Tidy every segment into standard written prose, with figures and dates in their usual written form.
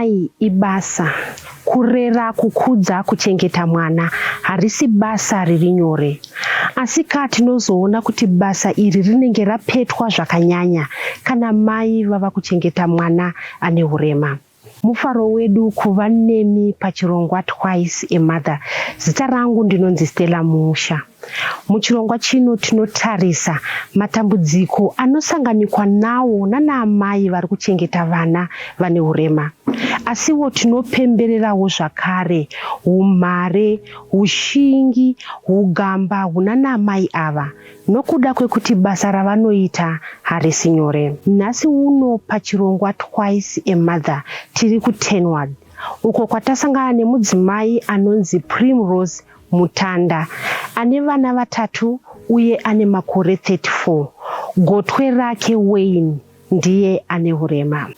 amai ibasa. Kurera, kukudza, kuchengeta mwana harisi basa riri nyore. Asi ka tinozoona kuti basa iri rinenge rapetwa zvakanyanya kana mai vava kuchengeta mwana ane hurema. Mufaro wedu kuva nemi pachirongwa Twice a Mother. Zita rangu ndinonzi Stella Musha. Muchirongwa chino tinotarisa matambudziko anosanganikwa nawo nanaamai vari kuchengeta vana vane hurema. Asiwo tinopembererawo zvakare humhare, hushingi, hugamba hunanaamai ava nokuda kwekuti basa ravanoita harisi nyore. Nhasi uno pachirongwa Twice a Mother tiri kuTenward uko kwatasangana nemudzimai anonzi Primrose Mutanda ane vana vatatu uye ane makore 34. Gotwe rake Wayne ndiye ane hurema.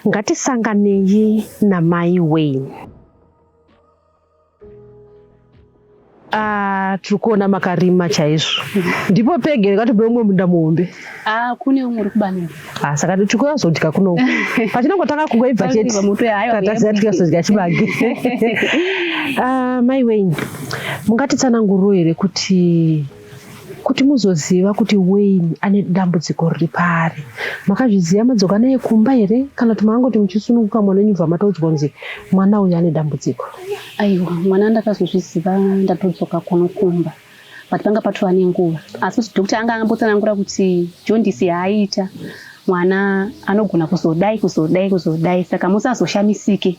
Ngatisanganei namai Wayne. Ah, tiri kuona makarima chaizvo ndipo pege ndikati peumwe munda muhombe. Ah, kune umwe uri kubani. Ah, saka tiri kuzodya kuno pachinongotanga kungoibva chete tataziva tiri kuzodya chibage. Ah, mai Wayne, mungatitsananguriro here kuti kuti muzoziva kuti Wayne ane dambudziko riri paari makazviziva madzoka naye kumba here kana kuti makangoti muchisununguka mwana wenyu bva matoudzwa kunzi mwana uyu ane dambudziko? Aiwa, mwana ndakazozviziva ndatodzoka kuno kumba but panga patova nenguva asi kuti doctor anga ambotsanangura kuti jaundice yaaita mwana anogona kuzodai kuzodai kuzodai saka musazoshamisike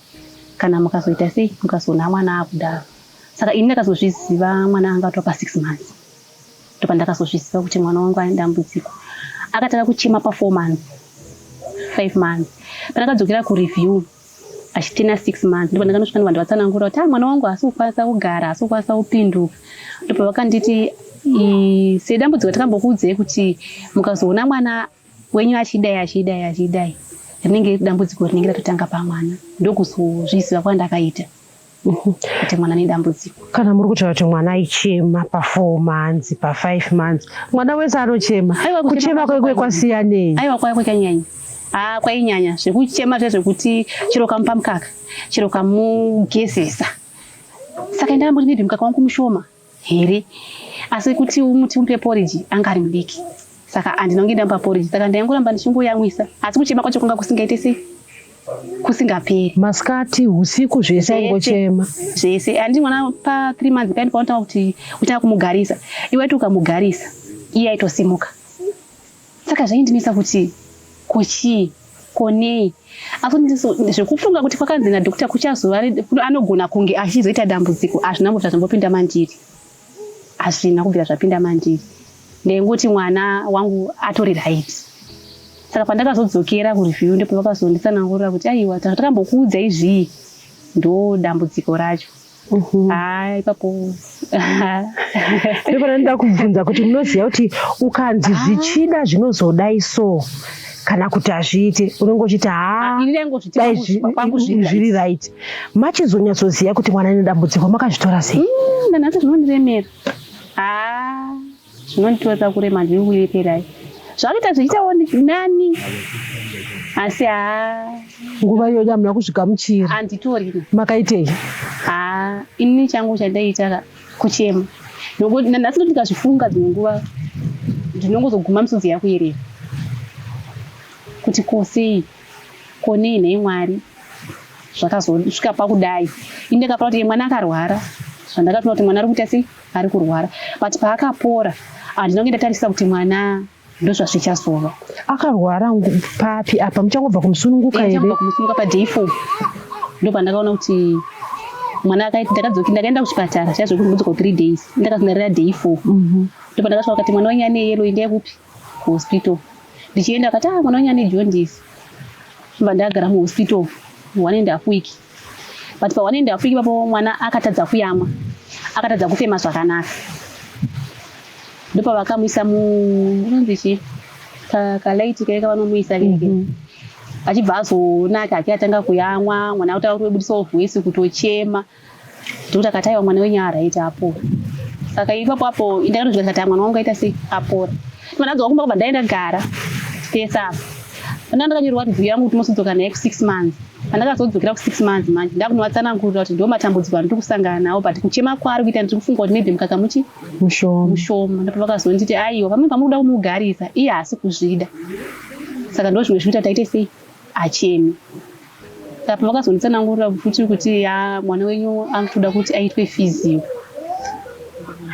kana mukazoita sei mukazoona mwana akudaro. Saka ini ndakazozviziva mwana anga atova pa 6 months ndopandakazozviziva kuti mwana wangu ane dambudziko. Akatanga kuchema pa 4 months 5 months pandakadzokera kureview achitina 6 months ndopandakanosvika ndobva ndavatsanangura kuti ah mwana wangu haasi kukwanisa kugara haasi kukwanisa kupinduka ndopavakanditi sedambudziko takambokuudzei kuti mukazoona mwana wenyu achidai achidai achidai rinenge dambudziko rinenge ratotanga pamwana ndokuzozviziva kwandakaita kuti mwana nedambudziko. Kana muri kutaura kuti mwana aichema pa 4 months pa 5 months mwana wese anochema. Aiwa, kuchema kwekwe kwasiyanei? Aiwa kwaya kwakanyanya. Ah, kwainyanya zvekuchema zve zvekuti chero kamupa mukaka chero kamugezesa saka ndakamboti maybe mukaka wangu mushoma here asi kuti umuti umupe porridge anga ari mudiki saka handina kunge ndamupa porridge saka ndaingoramba ndichingoyamwisa asi kuchema kwacho kwanga kusingaite sei kusingaperi masikati usiku zvese aingochema zvese handi mwana pa 3 months paini paunotanga kuti utanga kumugarisa iwe waiti ukamugarisa iye aitosimuka Saka zvaindinetsa kuti ko chii ko nei asi zvekufunga kuti kwakanzi nadoctor kuchazova anogona kunge achizoita dambudziko hazvina kubvira zvambopinda mandiri hazvina kubvira zvapinda mandiri ndaingoti mwana wangu atori right saka pandakazodzokera kureview ndipo vakazonditsanangurira kuti aiwa takambokuudza izvii ndo dambudziko racho Haa ipapo ndopana ndoda kubvunza kuti munoziva kuti ukanzi ah. zvichida zvinozodai so kana kuti hazviite unenge uchiti haa ah, zviri right machizonyatsoziva kuti mwana ane dambudziko makazvitora sei mm, nanhasi zvinondiremera haa Zvinonditorera kurema ndiri kuyeperai. Zvakaita zvichiitawo nani asi haa. Nguva iyoyo hamuna kuzvigamuchira. Handitori. Makaitei? Haa ini changu chandaiita ka kuchema. Nokuti nanhasi ndoti ndikazvifunga dzimwe nguva ndinongozoguma misodzi yakuyerera. Kuti ko sei? Ko nei nhai Mwari? Zvakazosvika pakudai. Ini ndakapara kuti mwana akarwara. Zvandakatoona kuti mwana ari kuita sei? Ari kurwara but paakapora handina kunge ndatarisa kuti mwana ndozvazvichazova. Akarwara papi apa muchangobva kumusununguka here? Ndichangobva kumusununguka paday 4 ndopandakaona kuti mwana akaita ndakadzoki ndakaenda kuchipatara chaizvo kuti ndodzoka 3 days ndakazindarira day 4 ndopandakasvika vakati mwana wenyu ane yellow endai kupi kuhospital ndichienda akati ah mwana wenyu ane jaundice ndobva ndagara muhospital 1.5 week but pa 1.5 week ipapo mwana akatadza kuyamwa akatadza kufema zvakanaka ndopavakamuisa mu unonzi chii kalaiti kaye kavanomuisa keke mm -hmm. achibva azonaka ake atanga kuyamwa mwana kutanga kutobudisawo voice kutochema ndokuti akati aiwa mwana wenyu araiti apora saka ipapo apo ndakatozvika ndikati mwana wangu aita sei apora ndadzoka kumba kubva ndaenda gara tese apa ndanga ndakanyorerwa review yangu kuti mosodzoka naye ku 6 months. Pandakazodzokera ku6 months manje ndakunovatsanangurira kuti ndo matambudziko andiri kusangana nawo, but kuchema kwaari kuita ndiri kufunga kuti maybe mukaka muchi mushoma. Mushoma. Ndipo vakazonditi aiwa, pamwe pamuri kuda kumugarisa iye haasi kuzvida, saka ndo zvimwe zvinoita taite sei acheme. Saka pavakazonditsanangurira futi kuti ya mwana wenyu anotoda kuti aitwe physio,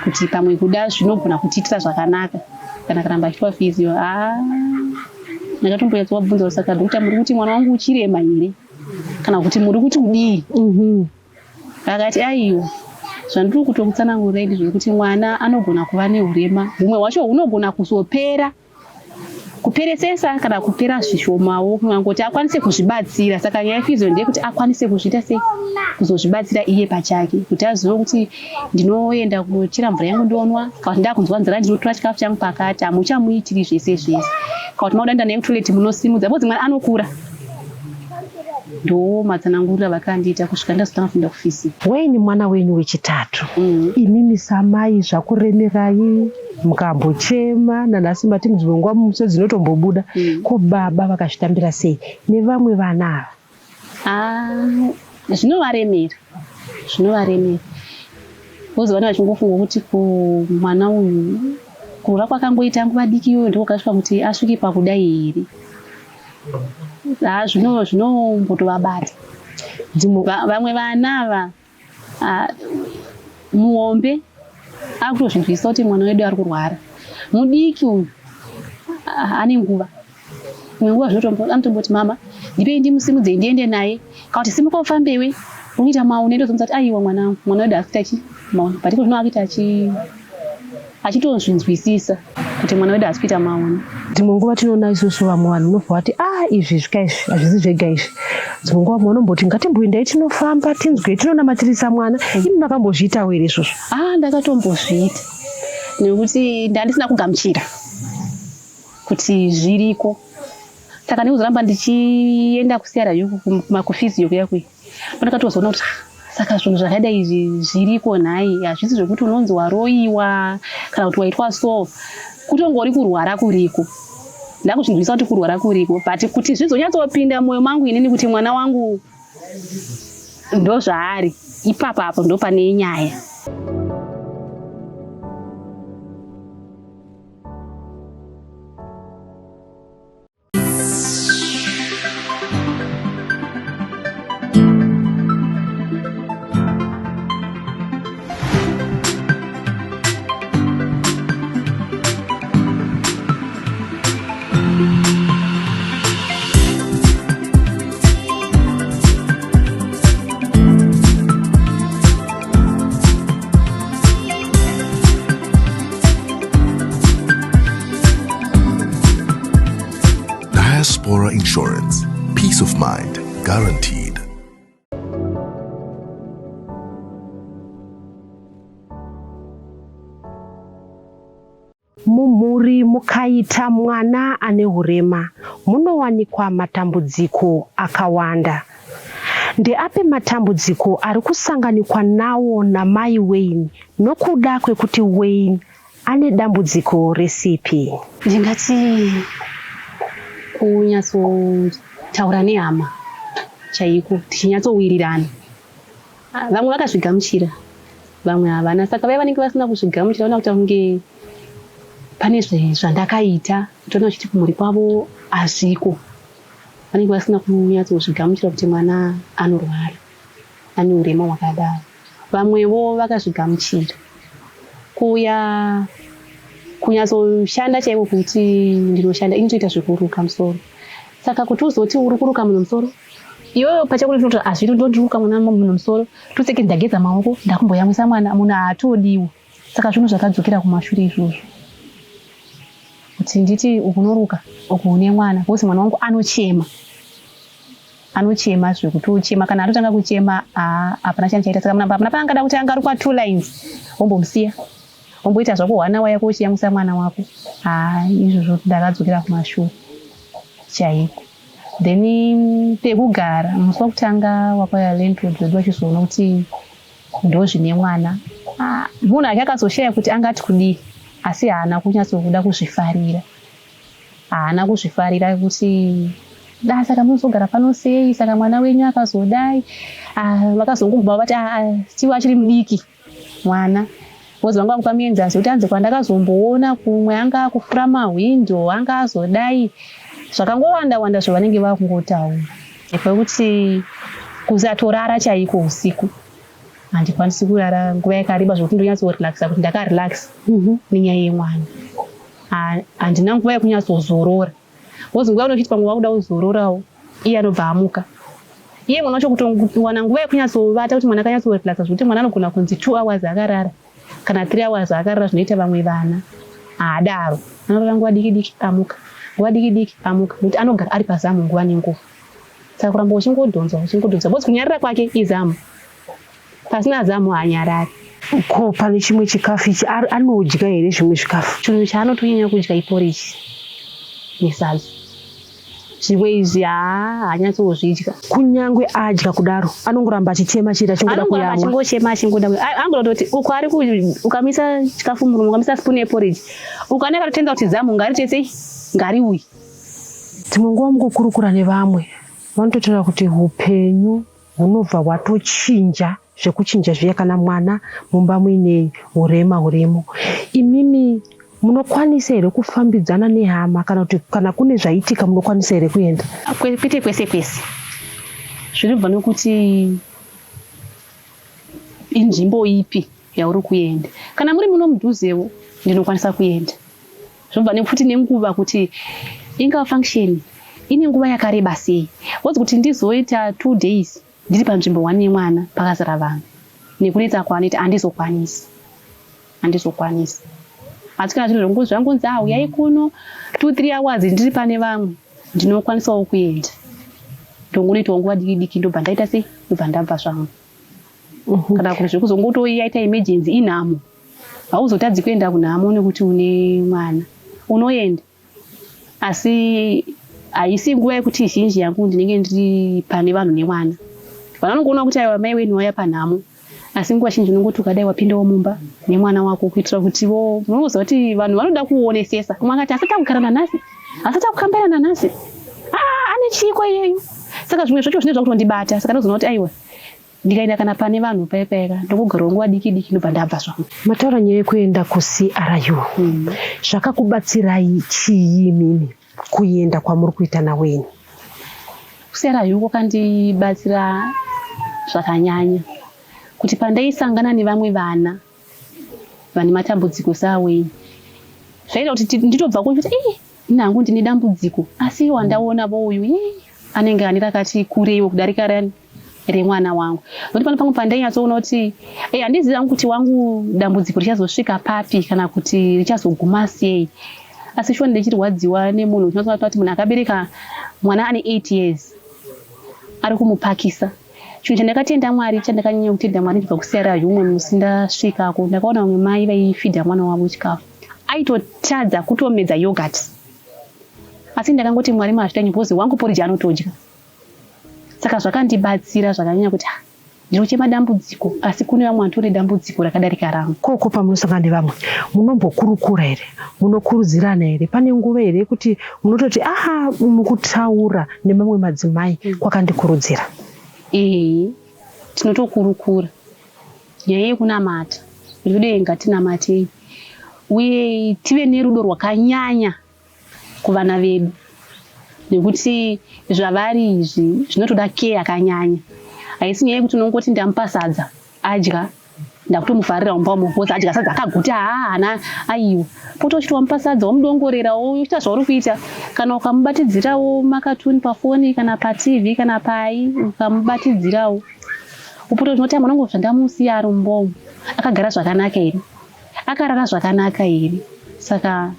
kuti pamwe kuda zvinogona kutiitira zvakanaka kana karamba achiitwa physio, ha, ndakatombonyatsovabvunza kuti saka doctor, muri kuti mwana wangu uchirema here kana kuti muri kuti kudii? Akati aiwa, zvandiri kutokutsanangurirai ndezvekuti mwana anogona kuva neurema humwe hwacho hunogona kuzopera kuperesesa kana kupera zvishomawo, kungangoti akwanise kuzvibatsira. Saka nyaya yephysio ndeyekuti akwanise kuzviita sei, kuzozvibatsira iye pachake, kuti azive kuti ndinoenda kuchera mvura yangu ndonwa, kana kuti ndakunzwa nzara ndinotora chikafu changu pakati. Hamuchamuitiri zvese zvese, kana kuti makuda kuenda naye kutoilet munosimudza, because mwana anokura. Ndo matsanangurira vakandiita kusvika ndazotanga kuenda kuphysio. Wayne mwana wenyu wechitatu. Imimi samai zvakuremerai, mukambochema nanhasi mati dzimwe nguva musodzi dzinotombobuda. Ko baba vakazvitambira sei nevamwe vana ava? Ah, zvinovaremera, zvinovaremera, because vana vachingofunga kuti ko mwana uyu kurura kwakangoita nguva diki iyoyo ndiko kasvika kuti asvike pakudai here? Ha, zvinombotovabata. Dzimwe Vamwe vana ava, ah, muhombe akutozvinzwisisa kuti mwana wedu ari kurwara. Mudiki uyu, ah, ane nguva, imwe nguva anotomboti mama ndipei ndimusimudzei ndiende naye, kana kuti simuka ufambewe unoita maune. Ndozomudza kuti aiwa mwanangu, mwana wedu haasi kuita chi maune, but iko zvino akuita achitozvinzwisisa kuti mwana wedu haasi kuita maune. Dzimwe nguva tinoona isusu vamwe vanhu unobva vati a izvi zvika izvi hazvisi zvega izvi. Dzimwe nguva vamwe vanomboti ngatimboendai tinofamba tinzwe tinonamatirisa mwana. Imi makambozviitawo here izvozvo? Ah, ndakatombozviita nekuti ndandisina kugamuchira kuti zviriko. Saka nekuzoramba ndichienda kuCRU kumakuphysio kuya kuya, pandakatozoona kuti ah, saka zvinhu zvakadai izvi zviriko nhai. Hazvisi zvekuti unonzi waroyiwa kana kuti waitwa so, kutongori kurwara kuriko. Ndakuzvinzwisa kuti kurwara kuriko, but kuti zvizonyatsopinda mwoyo mangu inini kuti mwana wangu ndo zvaari, ipapo apo ndo pane nyaya. Diaspora Insurance. Peace of mind guaranteed. Mumhuri mukaita mwana ane urema munowanikwa matambudziko akawanda. Ndeapi matambudziko ari kusanganikwa nawo namai Wayne nokuda kwekuti Wayne ane dambudziko reCP? Ndingati kunyatsotaura nehama chaiko tichinyatsowirirana. Vamwe vakazvigamuchira, vamwe havana. Saka vaya vanenge vasina kuzvigamuchira vanoda kuita kunge pane zvandakaita, toona vachiti kumhuri kwavo hazviko. Vanenge vasina kunyatsozvigamuchira kuti mwana anorwara, ane urema hwakadaro. Vamwewo vakazvigamuchira. Kuuya kunyatsoshanda chaiko kuti ndinoshanda, inotoita zvekuruka musoro. Saka kuti uzoti uri kuruka munhu musoro, iwewe pachako unoti hazviri, ndondiruka mwana munhu musoro, 2 seconds ndageza maoko, ndakumboyamwisa mwana, munhu haatodiwo. Saka zvinhu zvakadzokera kumashure izvozvo. Kuti nditi uku unoruka, uku une mwana, because mwana wangu anochema. Anochema zvekutochema, kana atotanga kuchema hapana chandichaita. Saka munhu hapana paangada kuti angarukwa 2 lines, wombomusiya, womboita zvako 1 hour yako uchiyamwisa mwana wako. Haa, izvozvo ndakadzokera kumashure chaiko. Then pekugara, musi wekutanga wakauya landlord wedu vachizoona kuti ndo zvine mwana, munhu ake akazoshaya kuti angati kudii, asi haana kunyatsokuda kuzvifarira. Haana kuzvifarira kuti Da saka munozogara pano sei? Saka mwana wenyu akazodai? Ah, vakazongobva vati ah, ah, still achiri mudiki mwana. Because vanga vakupa muenzaniso kuti anzi kwandakazomboona kumwe anga akufura mahwindo, anga azodai. Zvakangowanda wanda zvavanenge vakungotaura. Kwekuti kusatorara chaiko usiku. Handikwanisi kurara nguva yakareba zvekuti ndonyatsorelaxa kuti ndakarelaxa nenyaya yemwana. Handina nguva yekunyatsozorora. Because nguva unochiti pamwe wakuda kuzororawo iye anobva amuka. Iye mwana wacho kutowana nguva yekunyatsovata kuti mwana akanyatsorelaxa zvekuti mwana anogona kunzi 2 hours akarara kana 3 hours akarara zvinoita vamwe vana. Haadaro. Anorara nguva diki diki amuka. Nguva diki diki amuka nekuti anogara ari pazamu nguva nenguva. Saka kuramba uchingodhonzwa uchingodhonzwa because kunyarara kwake izamu. Pasina zamu haanyarari. Ko pane chimwe chikafu ichi anodya here zvimwe zvikafu? Chinhu chaanotonyanya kudya iporiji nesadza. Zvimwe izvi haa haanyatsozvidya. Kunyangwe adya kudaro anongoramba achichema chete achingoda kuyamwa. Anongoramba achingochema achingoda angoda kutoti uko ari ukamisa chikafu muromo ukamisa spoon yeporiji ukaona akatotenza kuti zamu ngariite sei ngariuye. Dzimwe nguva mukukurukura nevamwe vanototaura kuti hupenyu hunobva hwatochinja zvekuchinja zviya kana mwana mumba muine hurema hurimo. Imimi munokwanisa here kufambidzana nehama kana kuti kana kune zvaitika munokwanisa here kuenda? Kwete kwese kwese, zvinobva nekuti inzvimbo ipi yauri kuenda. Kana muri muno mudhuzewo ndinokwanisa kuenda. Zvobva nekuti nenguva kuti ingava function ine nguva yakareba sei. Wozi kuti ndizoita 2 days ndiri panzvimbo one yemwana pakazara vanhu nekunetsa kwaanoita handizokwanisi. Handizokwanisi. Asi kana zviri zvongozi zvangonzi ah uyai kuno 2 3 hours ndiri pane vamwe ndinokwanisawo kuenda. Ndongonoitawo nguva diki diki ndobva ndaita sei ndobva ndabva zvangu. Kana kuti zvekuzongotoiyaita emergency inhamo. Hauzotadzi kuenda kunhamo nekuti une mwana. Unoenda asi haisi nguva yekuti zhinji yangu ndinenge ndiri pane vanhu nemwana. Vanhu vanongoona kuti aiwa mai wenyu wauya panhamo asi nguva zhinji unongoti ukadai wapindawo mumba nemwana wako kuitira kuti vo munoziva kuti vanhu vanoda kuonesesa. Umwe akati asati akugara nanhasi, asati akukambaira nanhasi. Ah, ane chiiko iyeyu? Saka zvimwe zvacho zvinenge zvakutondibata saka ndozoona kuti aiwa Ndikaenda kana pane vanhu paye paye ka ndongogarawo nguva diki diki ndobva ndabva zvangu. Mataura nyaya yekuenda kuCRU. Zvakakubatsirai chii imimi kuenda kwamuri kuita naWayne? KuCRU kwakandibatsira zvakanyanya kuti pandaisangana nevamwe vana vane matambudziko saWayne zvaiita kuti nditobva kuti ii ini hangu ndine dambudziko asi wandaona vo uyu ii anenge ane rakati kureiwo kudarika rani remwana wangu nokuti pane pamwe pandainyatsoona kuti eh, handizivi hangu kuti wangu dambudziko richazosvika papi kana kuti richazoguma sei asi shuwa ndichirwadziwa nemunhu uchinyatsoona kuti munhu akabereka mwana ane 8 years ari kumupakisa chinhu chandakatenda Mwari chandakanyanya kutenda Mwari ndibva kuCRU umwe musi ndasvikako ndakaona vamwe mai vaifidha mwana wavo chikafu aitotadza kutomedza yogurt asi ndakangoti Mwari mazvita because wangu porridge anotodya Saka zvakandibatsira zvakanyanya kuti ah, ndinochema dambudziko asi kune vamwe vanotore dambudziko rakadarika rangu. Koko pamunosangana nevamwe munombokurukura here? Munokurudzirana here? Pane nguva here yekuti munototi aha mukutaura nemamwe madzimai kwakandikurudzira? Ehe, tinotokurukura nyaya yekunamata kuti kudei ngatinamatei uye tive nerudo rwakanyanya kuvana vedu nekuti zvavari izvi zvinotoda care yakanyanya. Haisi nyaya yekuti unongoti ndamupa sadza adya ndakutomuvharira mumba umo because adya sadza akaguta haa haana aiwa. Pota uchiti wamupa sadza womudongorerawo uchiita zvauri kuita kana ukamubatidzirawo makatuni pafoni kana paTV kana pai ukamubatidzirawo upota uchinoti mwana wangu zvandamusiya ari mumba umu akagara zvakanaka here akarara zvakanaka here saka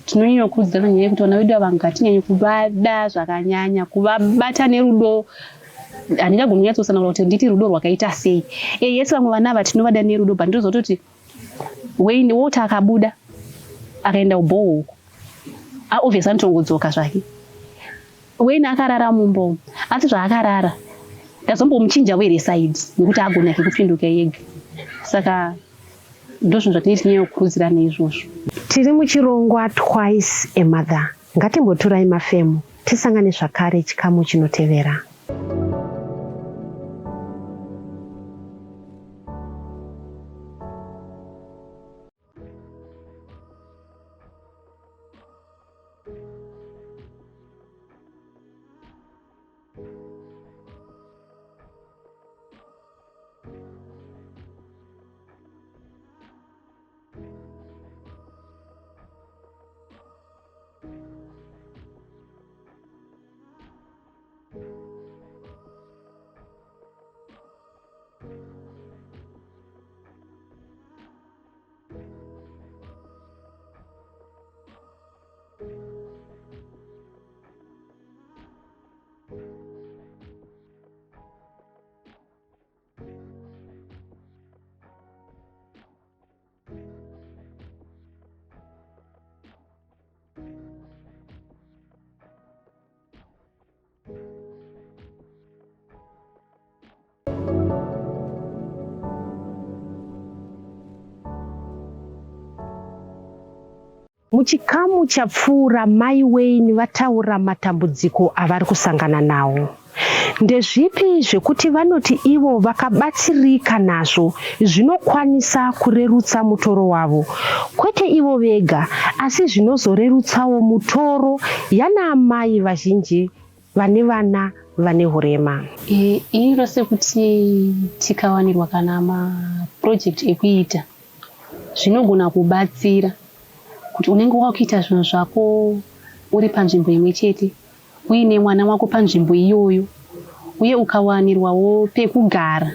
tinonyanya kukurudzirana nyaya yekuti vana vedu ava ngatinyanye kuvada zvakanyanya kuvabata nerudo handingagoni kunyatsotsanangura kuti nditi rudo rwakaita sei e yes vamwe vana ava tinovada nerudo but ndozototi Wayne woti akabuda akaenda kubhoho uko obvious anotongodzoka zvake Wayne akarara mumba umu asi zvaakarara ndazombomuchinja were side nekuti agona ke kupinduka ega saka ndozvinhu zvatinenge tinyanya kukurudzirana izvozvo. Tiri muchirongwa Twice a Mother. Ngatimboturai mafemo. Tisangane zvakare chikamu chinotevera. Muchikamu chapfuura Mai Wayne vataura matambudziko avari kusangana nawo. Ndezvipi zvekuti vanoti ivo vakabatsirika nazvo zvinokwanisa kurerutsa mutoro wavo, kwete ivo vega asi zvinozorerutsawo mutoro yanaamai vazhinji vane vana vane hurema? Ini sekuti tikawanirwa kana maproject ekuita zvinogona kubatsira kuti unenge wakuita zvinhu zvako uri panzvimbo imwe chete uine mwana wako panzvimbo iyoyo uye ukawanirwawo pekugara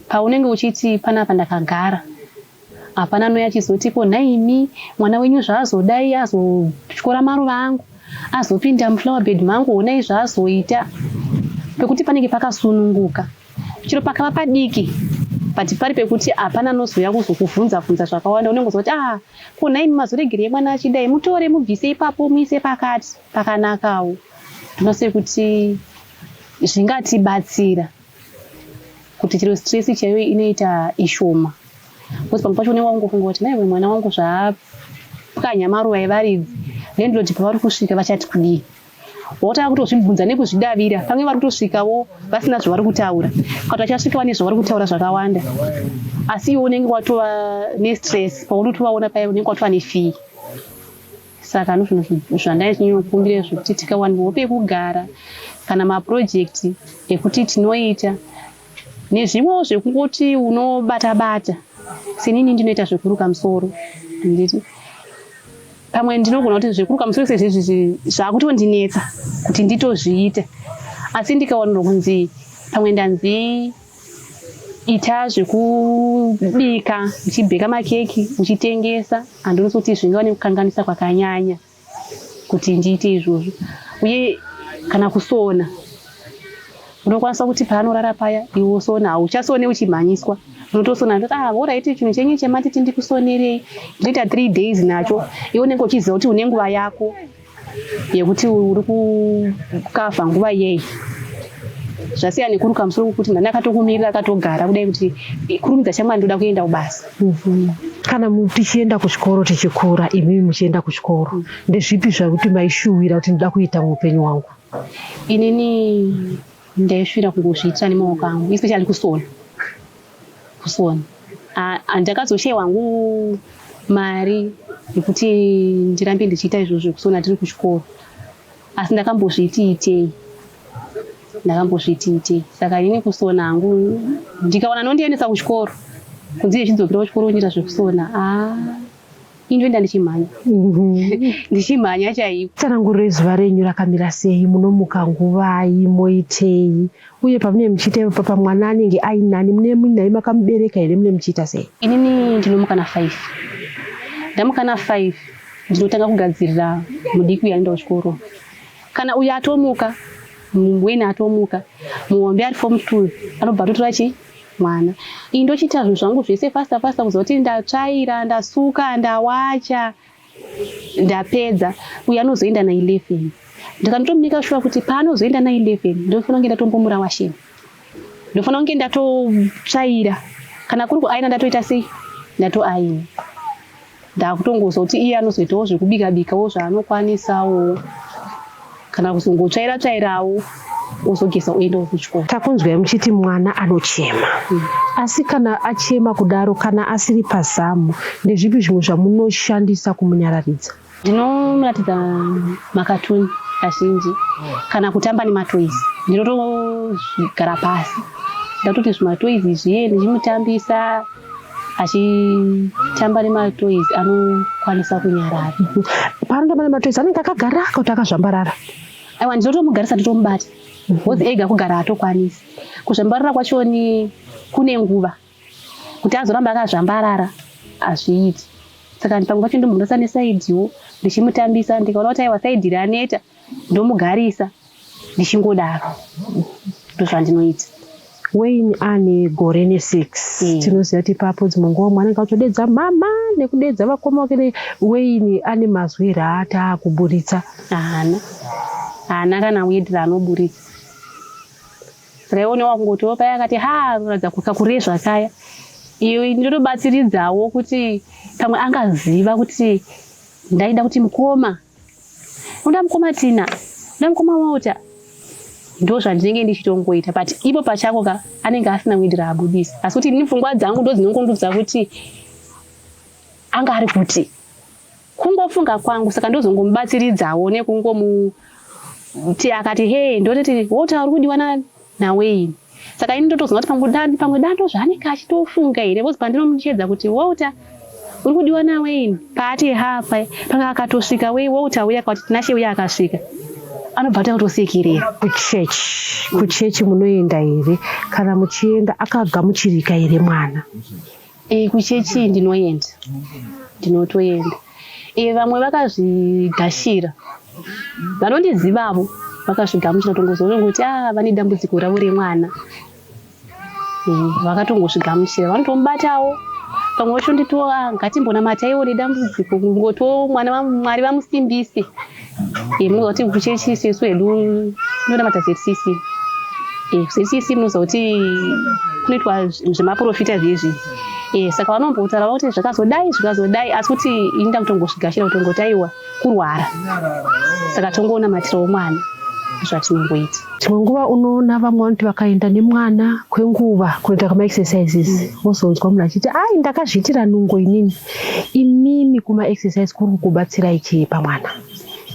paunenge uchiti panapa ndakagara hapana anouya achizoti ko nhaimi mwana wenyu zvaazodai azotyora maruva angu azopinda muflower bed mangu honai zvaazoita pekuti panenge pakasununguka chero pakava padiki but pari pekuti hapana anozouya kuzokuvhunza vhunza zvakawanda unenge uzoti ah ko nhaimi mazoregerei mwana achidai mutore mubvise ipapo muise pakati pakanakawo ndinoona sekuti zvingatibatsira kuti chero stress chaiyo inoita ishoma because pamwe pacho unenge wakungofunga kuti naiwe mwana wangu zvaapwanya maruva evaridzi landlord pavari kusvika vachati kudii wotanga kutozvibvunza nekuzvidavira pamwe vari kutosvikawo vasina zvavari kutaura kana vachasvika vane zvavari kutaura zvakawanda asi iwe unenge watova nestress paunotovaona paya unenge watova nefii saka no zvinhu zvandainyanya zvekuti tikawanirwawo pekugara kana maprojekti ekuti tinoita nezvimwewo zvekungoti unobata bata senini ndinoita zvekuruka musoro handiti pamwe ndinogona kuti zvekuruka musoro sezvizvi zvakutondinetsa kuti nditozviita asi ndikawanirwa kunzi pamwe ndanzi ita zvekubika uchibheka makeki uchitengesa handionisi kuti zvingava nekukanganisa kwakanyanya kuti ndiite izvozvo uye kana kusona unokwanisa kuti paanorara paya iwe wosona hauchasone uchimhanyiswa unotosona ndoti ah horaiti chinhu chenyu chematiti ndikusonerei ndinoita 3 days nacho iwe unenge uchiziva kuti une nguva yako yekuti uri kukavha nguva yei zvasiyana nekuruka musoro kwekuti ndani akatokumirira akatogara kudai kuti kurumidza shamwari ndoda kuenda kubasa. Kana tichienda kuchikoro tichikura, imimi muchienda kuchikoro, ndezvipi zvakuti maishuwira kuti ndoda kuita muupenyu hwangu? Inini ndaishuwira kungozviitira nemaoko angu, especially kusona. Kusona. Ndakazoshewa hangu mari yekuti ndirambe ndichiita izvozvo zvekusona tiri kuchikoro. Asi ndakambozviti itei. Ndakambozviti itei. Saka ini kusona hangu ndikawana anondiendesa kuchikoro kunzi ichidzokera kuchikoro unoita zvekusona. Ah, ini ndoenda ndichimhanya. Ndichimhanya chaiko. Tsanangurire zuva renyu rakamira sei, munomuka nguvai, moitei uye pamunenge muchiita ipapo papa mwana anenge ainani, mune muinaye makamubereka here mune muchiita sei? Inini ndinomuka na 5. Ndamuka na 5 ndinotanga kugadzirira mudiki uyo anoenda kuchikoro. Kana uyo atomuka, Wayne atomuka, muhombe ari form 2 anobva atotora chi mwana. Ini ndochiita zvinhu zvangu zvese faster faster kuziva kuti ndatsvaira, ndasuka, ndawacha, ndapedza. Uyo anozoenda na 11. Ndikanotomeka sure kuti paanozoenda na 11 ndofanira kunge ndatombomura washeni. Ndofanira kunge ndatotsvaira. Kana kuri kuaina ndatoita sei? Ndatoaina. Ndakutongozwa kuti iye anozoitawo zvekubika bikawo zvaanokwanisawo. Kana kuzongotsvaira tsvairawo wozogeza uendawo kuchikoro. Takunzwai muchiti mwana anochema. Asi kana achema kudaro kana asiri pazamu ndezvipi zvimwe zvamunoshandisa kumunyararidza? Ndinomuratidza makatuni kazhinji kana kutamba nematoys. Ndinotogara pasi ndatoti zvimatoys zviye ndichimutambisa achitamba nematoys anokwanisa kunyarara. Paanotamba nematoys anenge akagara kuti akazvambarara? Aiwa, ndinotomugarisa ndotomubata because ega kugara haatokwanisi. Kuzvambarara kwachoni kune nguva kuti azoramba akazvambarara hazviiti. Saka pamwe pacho ndomugarisa nesaidiwo ndichimutambisa, ndikaona kuti aiwa saidhi iri aneta ndomugarisa ndichingodaro, ndozvandinoita. Wayne ane gore ne6. Tinoziva kuti ipapo dzimwe nguva mwana anenge achitodedza mama nekudedza vakoma vake. Wayne ane mazwi here aati aakuburitsa? Haana, haana kana word raanoburitsa. Saka iwe wakungotiwo paya akati ha kuratidza kakurezva kaya, iyo ndinotobatsiridzawo kuti pamwe angaziva kuti ndaida kuti mukoma, unoda mukoma Tina, unoda mukoma Walter, ndo zvandinenge ndichitongoita. But ipo pachako ka anenge asina word raabudisa, asi kuti ini pfungwa dzangu ndo dzinongondudza kuti anga ari kuti kungofunga kwangu. Saka ndozongomubatsiridzawo nekungomuti akati he ndototi Walter uri kudiwa naWayne. Saka ini ndotoziva kuti pamwe dando zvaanenge achitofunga here, because pandinomuchedza kuti Walter uri kudiwa naWayne, paati ha paya panga akatosvika wei Walter uya akati Tinashe uya akasvika, anobva atotosekerera. Kuchechi munoenda here? Kana muchienda, akagamuchirika here mwana? E, kuchechi ndinoenda, ndinotoenda. E, vamwe vakazvigashira, vanondizivavo vakazvigamuchira, tongozoona kuti a vane dambudziko ravo remwana. E, vakatongozvigamuchira, vanotomubatawo pamwe vacho ndito ngatimbonamatai nedambudziko kungotiwo mwana Mwari vamusimbise. E, munoziva kuti kuchechi sesu hedu tinonamata ZCC. E, ZCC munoziva kuti kunoitwa zvemaprofita zvezvi. E, saka vanombotaura kuti zvakazodai zvikazodai, asi kuti ini ndakutongozvigashira kutongoti aiwa kurwara, saka tongonamatirawo mwana, zvatinongoita. Dzimwe nguva unoona vamwe vanoti vakaenda nemwana kwenguva kunoita kamaexercises, wozonzwa munhu achiti ai ndakazviitira nungo inini. Imimi kumaexercise kuri kukubatsirai chii pamwana?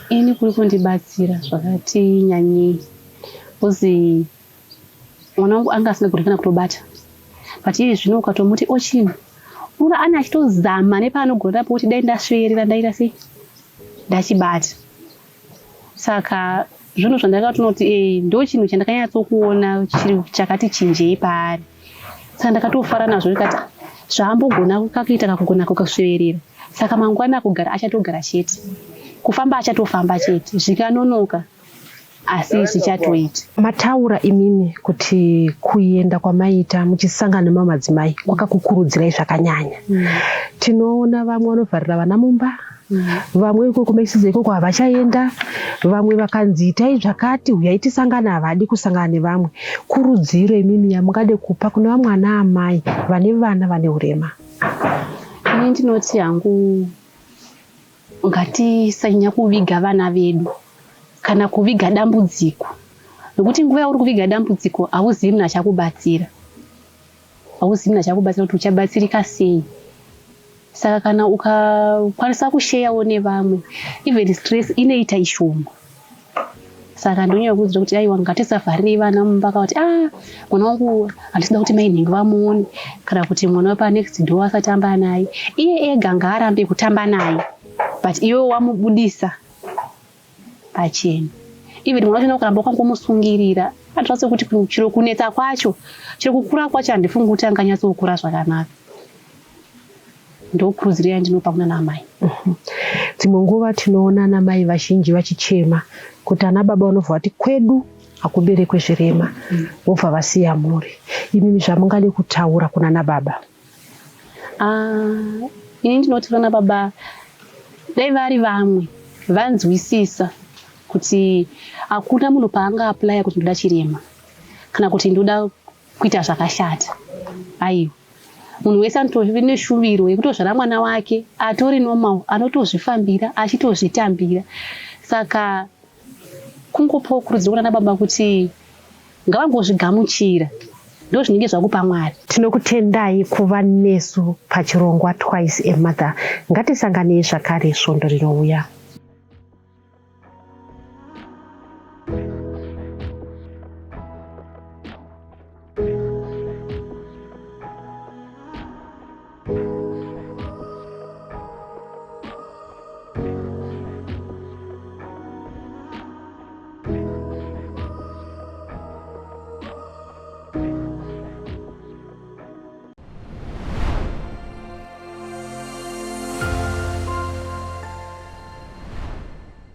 Ini kuri kundibatsira zvakati nyanyei, because mwana wangu anga asingagoni kana kutobata, but iye zvino ukatomuti ochini unoona ane achitozama nepaanogona napo kuti dai ndasveerera ndaita sei ndachibata. Saka zvinhu zvandakatonoti e ndo chinhu chandakanyatsokuona chiri chakati chinjei paari. Saka ndakatofara nazvo ndikati zvaambogona kakuita kakugona kukasveerera, saka mangwana kugara achatogara chete, kufamba achatofamba chete, zvikanonoka asi zvichatoita. Mataura imimi kuti kuenda kwamaita muchisangana nemamwe madzimai kwakakukurudzirai zvakanyanya. Tinoona vamwe vanovharira vana mumba, vamwe ikoko maisiza ikoko havachaenda, vamwe vakanzi itai zvakati huyai tisangane havadi kusangana nevamwe. Kurudziro imimi yamungade kupa kune vamwe ana amai vane vana vane urema? Ini ndinoti hangu ngatisanyanya kuviga vana vedu kana kuviga dambudziko, nokuti nguva yauri kuviga dambudziko hauzivi munhu achakubatsira, hauzivi munhu achakubatsira kuti uchabatsirika sei. Saka kana ukakwanisa kusheyawo nevamwe, even stress inoita ishoma. Saka ndonyanya kuudzira kuti aiwa ngatisavharirei vana mumba, kuti ah mwana wangu handisida kuti mai nhingi vamuone, kana kuti mwana wepanext door asatamba naye. Iye ega ngaarambe kutamba naye, but iwe wamubudisa pachena. Even mwana wacho ukaramba wakangomusungirira anotoratidza kuti chiro kunetsa kwacho, chiro kukura kwacho, handifungi kuti anganyatsokura zvakanaka. Ndokurudziro yandinopa kuna namai. Dzimwe nguva tinoona anamai vazhinji vachichema kuti ana baba vanobva vati kwedu hakuberekwe zvirema, vobva vasiya mhuri. Imimi zvamungade kutaura kuna nababa? Ah, ini ndinoti vana baba dai vari vamwe vanzwisisa kuti hakuna munhu paanga applya kuti ndoda chirema kana kuti ndoda kuita zvakashata. Aiwa, munhu wese anotove neshuviro yekutozvara mwana wake atori normal, anotozvifambira achitozvitambira. Saka Kungopawo kurudziro kuna baba kuti ngavangozvigamuchira, ndo zvinenge zvakupa Mwari. Tinokutendai kuva nesu pachirongwa Twice a Mother. Ngatisanganei zvakare svondo rinouya.